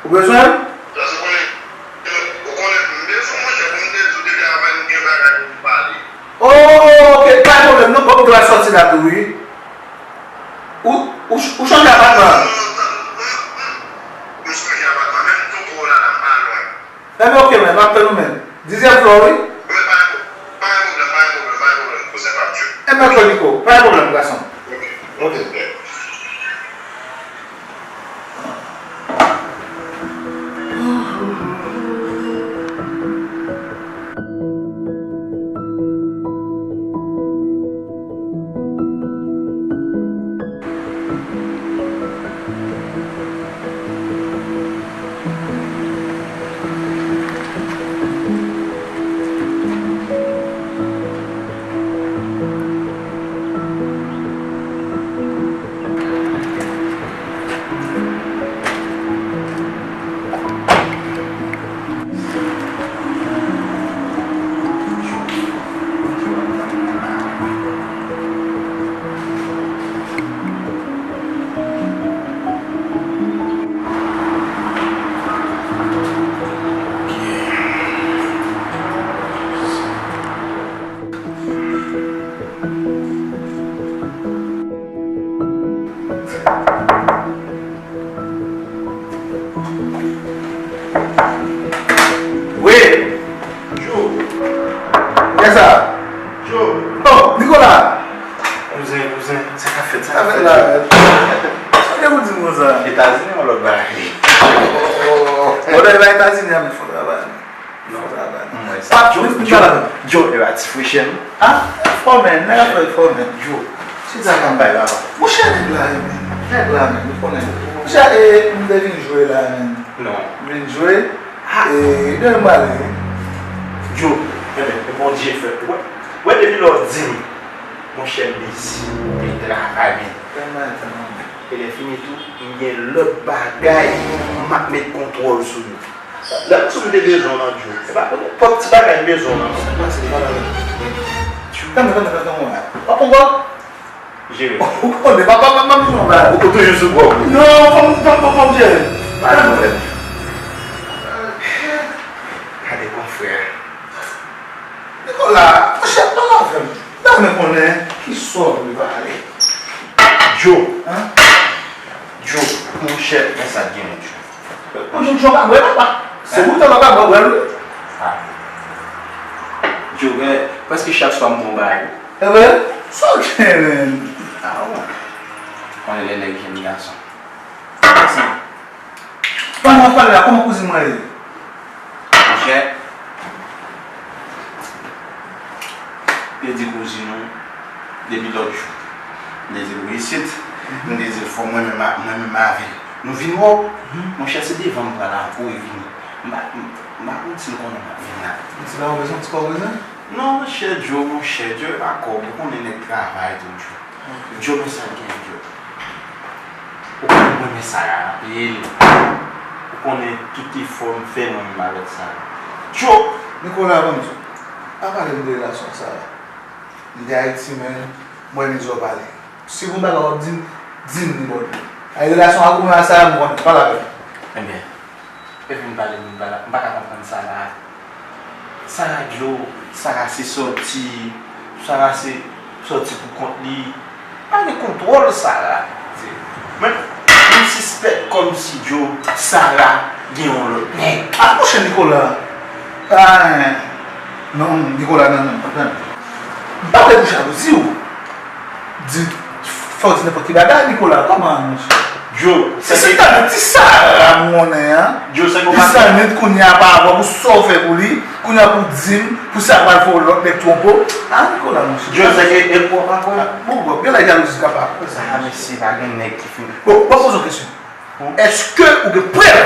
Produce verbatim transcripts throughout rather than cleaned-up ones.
Ou bezwen m? Oh, ok, pa gen pwoblèm non, bon, m pral sòti la tou, wi. Ou, ou, ou chanje apatman an? Enben, ok, men, m ap tann ou, men. Dizyèm flò, wi. Enben, ok, Nico, pa gen pwoblèm, gason. Ok. Wi. Djo. Kiyès sa? Djo. Oh, Nicolas! Kouzen, kouzen, sa k ap fèt, sa k ap fèt la? Sa vle pou di m konsa? Etazini yon lòt bagay. Oh, oh, oh. Bon, e pa Etazini a, men fò travay. Non, travay. M wè sa. Djo, Djo, Djo, e pa ti frechè m. Ah, fò men, nèg ap fè fò men. Djo. Se sa k ap bay la. Monchè, nèg la, men. Nèg la, men, ou konnen. Monchè, e, m te vin jwe la, men. Non. M vin jwe. Ah. E, de m ale. Djo, enben, e Bondye fè. Wè, wè depi lè w di m, monchè, m bizi. M travay, men. Tèlman, tèlman. E lè fini tou, m gen lòt bagay, m ap met kontwòl sou nou. Lè m di w m te bezwen w nan Djo, se pa pou nenpòt ti bagay m bezwen w nan. Sa k pase, pale avè m. Tann, tann, tann, tann, w ap pran kòb? Jere. Ou konnen, pa, pa, pa, pa bezwen w la. Ou toujou sou kòb. Non, fò m, fò m, fò m, fò m jere. Pa gen pwoblèm. Gade konfrè. Nicolas, monchè, pale avè m. M ta renmen konnen ki sòt ou pale. Djo. Hein? Djo, monchè, men sa k genyen, Djo. Monchè, Djo pa bwè, papa. Se pou tèt ou pa bwè, bwè, wi. Ah. Djo, men, prèske chak swa m bon bagay. E vre? Sa w genyen, men? Ah, wi. Konnen lè nèg jwenn gason. Sa w ap pale la, kòman kouzin mwen ye? Monchè, te di kouzin ou depi lòt jou. M te di l wi isit. M te di l fò mwen menm a, mwen menm avè l. Nou vin wè w. Monchè, se devan m pral la, kouri vini. M pa, m pa konn si l konnen m ap vin la. Ti pa w bezwen, ti pa w bezwen? Non, monchè, Djo, monchè, Djo e pa kòb, ou konnen nèg travay tou, Djo. Ok. Djo, men sa k gen, Djo. Ou konnen mwen renmen Sara anpil. Ou konnen tout efò m fè mwen menm avèk Sara. Djo! Nicolas, ban m di w, pa pale m de relasyon ak Sara. M te Ayiti, men mwen vin di w pale. Si gon bagay w ap di m, di m li bò dlo. Ay relasyon ak ou menm ak Sara, m konnen, pale avè m. Ebyen, e vin pale, vin pale, m pa ka konprann Sara. Sara dlo, Sara se sòti, Sara se sòti pou kont li. Pa gen kontwòl Sara. Men, m sispèk kòmsi Djo, Sara gen yon lòt nèg. Ah, monchè Nicolas. Ah, non, Nicolas, non, non, non. M pa vle pou jalouzi w. Di, fò w di nenpòt ki bagay, Nicolas, kòman, monchè? Djo, se se ta ti Sara m konnen an. Djo, se kòman? Pisanit kounye a pa avè w, pou sa w fè pou li, kounye a pou di m, pou sa pral fè w lòt nèg twonpe w. Ah, Nicolas, monchè. Djo, se ke e pwòp ankò. Bon, bon, gen lè jalouzi kapab. Ah, mesye, pa gen nèg ki fin. Bon, mwen poze w kesyon. Èske ou gen prèv?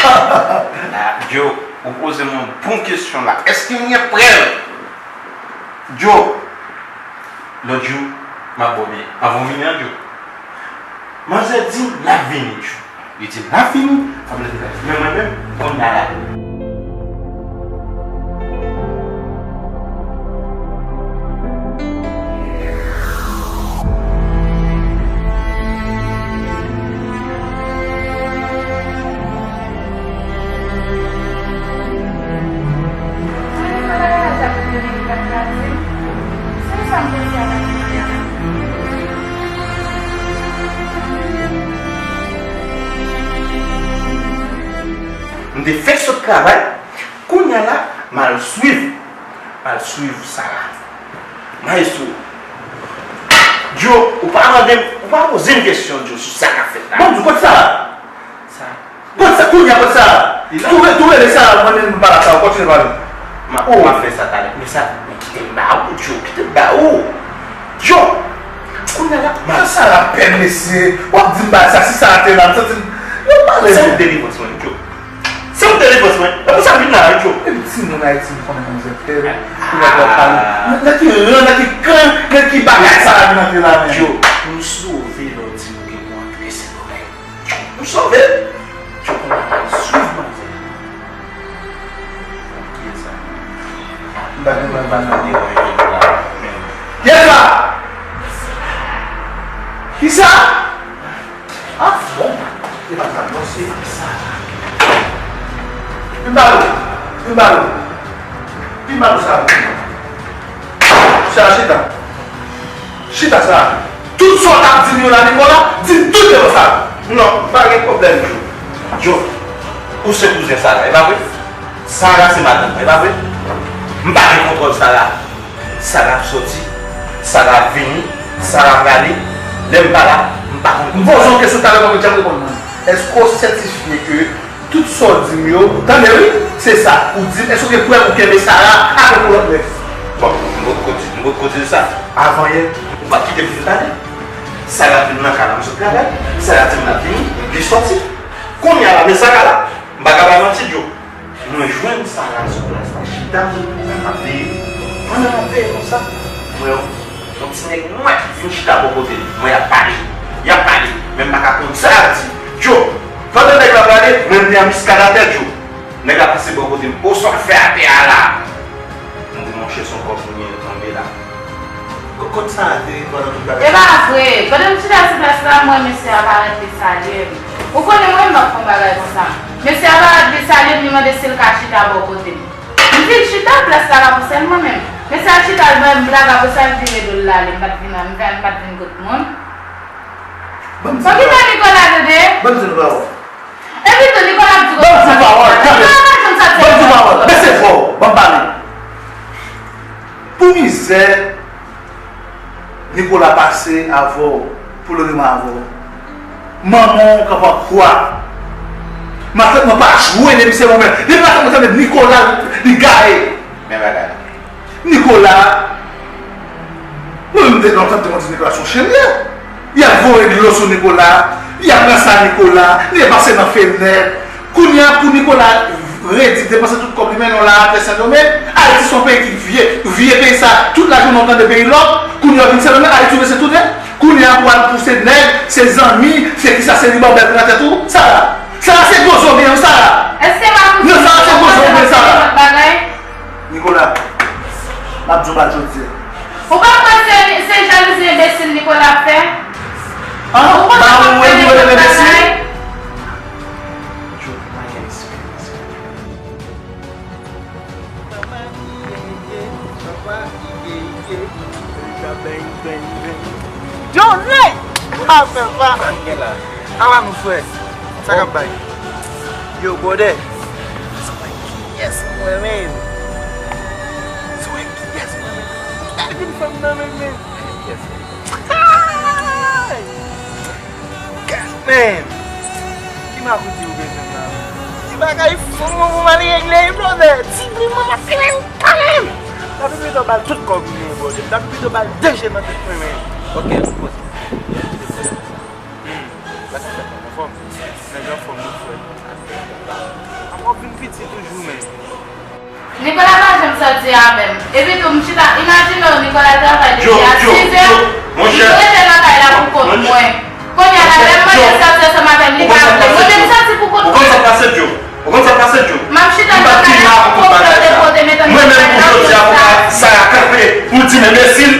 Ah, Djo, ou poze m yon bon kesyon la. Èske m gen prèv? Djo, lòt jou, m ap ba w biyè. Anvan w vini an, Djo. Manzè di m l ap vini, Djo. Li di m l ap vini, sa vle di l ap vini. Men mwen menm, kounye a la. M te fèk sot travay, kounye a la, m al swiv, m al swiv Sara. Maestro, Djo, ou pa mande m, ou pa poze m kesyon, Djo, sou sa k ap fèt la. Bon, di kote Sara? Sa. Kote sa, kounye a, kote Sara? Li la. Tou re-, tou rele Sara, mande m pa la sa, ou kontinye pale. M a, oh, m a fè sa talè. Men sa, men kite m ba ou, Djo, kite m ba ou. Djo, kounye a la, m a. Sa Sara pè, mesye. W ap di m bagay sa, si Sara te la, m santi m. Yo pale. Se yon delivrans mwen, Djo. Se yon delivrans mwen. E pou sa m vin la, Djo. Epi timoun Ayiti, m konnen manzè pè. Pou nèg la pale. Nan ki ran, nan ki kan, nan ki bagay Sara vin antre la, men? Djo, pou m sove lè w di m ke pou antre Sendomeng. M sove. Djo, kounye a, swiv manzè. Kiyès sa? M pa gen, m pa gen. Kiyès sa? Kisa? Ah, bon. E pa sa, non, se sa. Pi mal, pi mal. Pi mal sa. Sa, chita. Chita sa. Tout sa w t ap di m yo la, Nicolas, di m tout yo sa. Non, pa gen pwoblèm, Djo. Djo, ou se kouzen Sara, e pa vre? Sara se madanm mwen, e pa vre? M pa gen kontwòl Sara. Sara ap soti, Sara ap vini, Sara ap prale. Lè m pa la, m pa konn kote. M poze yon kesyon talè, mwen janm reponn mwen. Èske w sètifye ke tout sa w di m yo, tande wi, se sa ou di m, èske w gen prèv ou kenbe Sara avèk yon lòt nèg? Bon, m potko di, m potko di l sa. Avan yè, ou pa t kite m fin pale. Sara vin nan kay la, m sot travay. Sara di m l ap vini, li soti. Kounye a la, men Sara la, m pa ka bay manti, Djo. Mwen jwenn Sara sou plas la, chita, pandan m ap veye. Pandan m ap veye konsa, mwen wè yon ti nèg nwè vin chita bò kote m. Mwen y ap pale, y ap pale, men m pa ka konn sa y ap di. Djo, pandan nèg la prale, mwen m te an miskad atè, Djo. Nèg la pase bò kote m. O, sa w ap fè atè a la? M di, monchè, se yon kòb mwen genyen tonbe la. Kot Sara te pandan tout bagay sa? E pa vre. Pandan m chita sou plas la, m wè mesye a parèt, li salye m. Ou konnen mwen menm m p ap fè yon bagay konsa. Mesye a parèt, li salye m, li mande si l ka chita bò kote m. M di l chita, plas la pa pou sèl mwen menm. Mesye a chita, l ban m blag, apre sa l vire do l l ale. M pa t vin, m pa t vin kot moun. Ban m ti pawòl. Ban m ti pawòl. Epi tou, Nicolas ap di. Ban m ti pawòl, kanpe. Nicolas pa janm sa. Ban m ti pawòl. Bese vwa w, ban m pale. Pou mizè Nicolas pase avè w, pou l renmen avè w. Manman w kanpe an kwa. Matant mwen pa jwe depi se mwen menm. Depi matant mwen tande Nicolas, li gaye. Men bagay la. Nicolas, mwen menm te lontan te konn di Nicolas se yon cheri. Y ap voye dlo sou Nicolas, y ap ranse Nicolas, li pase nan fenèt. Kounye a pou Nicolas redi depanse tout kòb li mennen w la atè Sendomeng, Ayiti se yon peyi ki vye, vye peyi sa, tout lajounen w tande peyi lòk, kounye a w vin Sendomeng, Ayiti w vle se tounen, kounye a pou al pouse nèg, se zanmi, se kisa, se li ba w bèl grann nan tèt ou, Sara. Sara se gwo zo w genyen wi Sara. Èske pa pou... Non, Sara se gwo zo w genyen Sara. Nicolas, m ap di w bagay jodi a. Ou pa kwè se, se jalouzi enbesil Nicolas ap fè? An? Ou pa kwè se enbesil? Yo, nèg! Afè pa. Ala nou frè. Sa k ap bay? Yo, brother. Yes, mwen menm. Sou kiyès mwen menm? Gade vin fanm nan menm, men. Kiyès? Hey! Kiyès, men? Ki makout ou bezwen la? Ti bagay fou, mwen, mwen, mwen, regle, brother. Ti bri, mwen, mwen, fini, kanmenm. Tanpri pito ba l tout kòb mwen, brother. Tanpri pito ba l de je nan tèt mwen, men. Ok, poze. Hmm. Sa ki fèt la, anfòm? Nèg anfòm, wi, frè. Ankò vin piti toujou, men. Nicolas pa janm sòti avè m. Epi tou, m chita, imajine w, Nicolas travay depi a sizè, li rete nan kay la pou kont mwen. Kounye a la, lè m mande l sòti ansanm avè m, li pa vle. Mwen menm sòti pou kont mwen. Ou konn sa k pase, Djo? Ou konn sa k pase, Djo? M ap chita nan kay la pou kont mwen, depoze, mete nan kay la pou sa. Mwen menm pou jodi a, pou sa a kanpe, pou di m enbesil,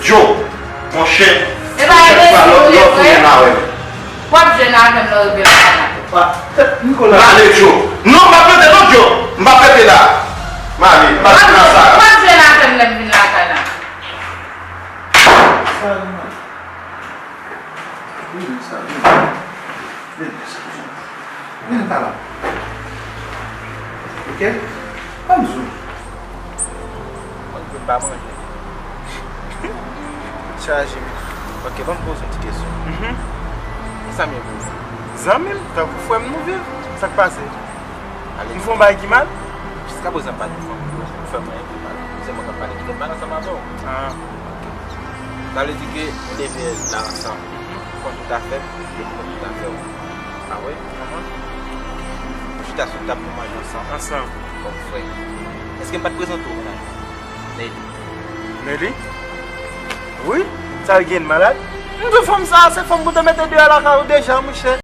Djo, monchè, e pa enbesil ou ye vre. W ap jwenn avè m lè w rive lakay la. Nicolas. M ale, Djo. Non, m ap rete non, Djo. M ap rete la. M ale, m ap rete la, Sara. W ap jwenn avè m lè m vin lakay la. Sa, non. Vini, Sara, vini. Vini, Sara, vini. Vini pa la. Ok? Ban m di w. Mwen, m pa manje. Chaje wi. Ok, ban m poze yon ti kesyon. Mhm. Kisa m ye pou ou? Zanmi m, tankou frè m nou viv. Sa k pase? M fè yon bagay ki mal? Jiskaprezan m pa gen fanmi yo pou fè mwen anyen ki mal. Se mwen k ap pale tout mal ansanm avè w. Ah. Ok. Sa vle di ke nou leve la ansanm. Ou konn tout afè m, e m konn tout afè w. Ah wi? Ahan. Nou chita sou tab, nou manje ansanm. Ansanm. Kòm frè. Èske m pa t prezante w mennaj mwen? Nelly. Nelly? Wi? Sa l gen malad? M di w fanm sa a, se fanm pou te mete deyò lakay ou deja, monchè.